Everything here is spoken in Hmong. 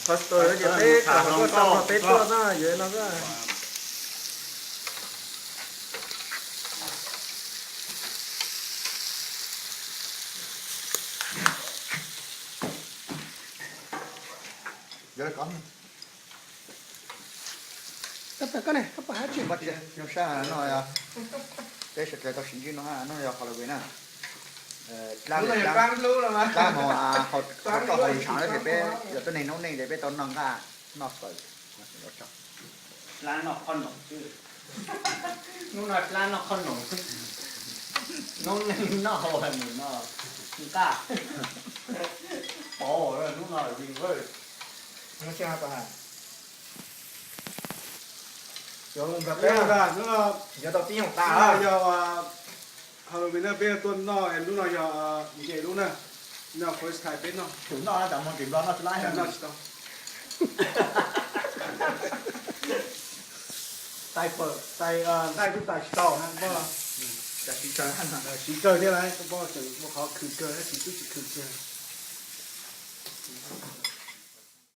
Pastor ces peb kom hauv koj tau no peb tuaj na, yuav no xwb. Koj ne, koj pom hab tsi? Zoo sab no yog peb sawv daws tau sib ntsib no, no yog Halloween na. Dlab, dlab mos, hauv rau hauv tshav ces peb yog tuab neeg noob neej ces peb tau noj nqaj noj faws. Dlab noj qhob noom xwb. Hnub no dlab noj qhob noom. Noob neej noj hauv nim no nqaj. Pov hnub no vim yuav tau tib yoog tas yog Halloween na, peb tuaj noj, lub no yog nce lub na, no first time peb noj. Tsum noj cov mus tim Nplog noj tsis laib, noj tsis tau. Tais pawm tais, nqaij twb tais tsis tau na, siv tsawg thiab lauj, koj paub tseem muaj qhov khwm kawg, tab sis twb tsis khwm kiag.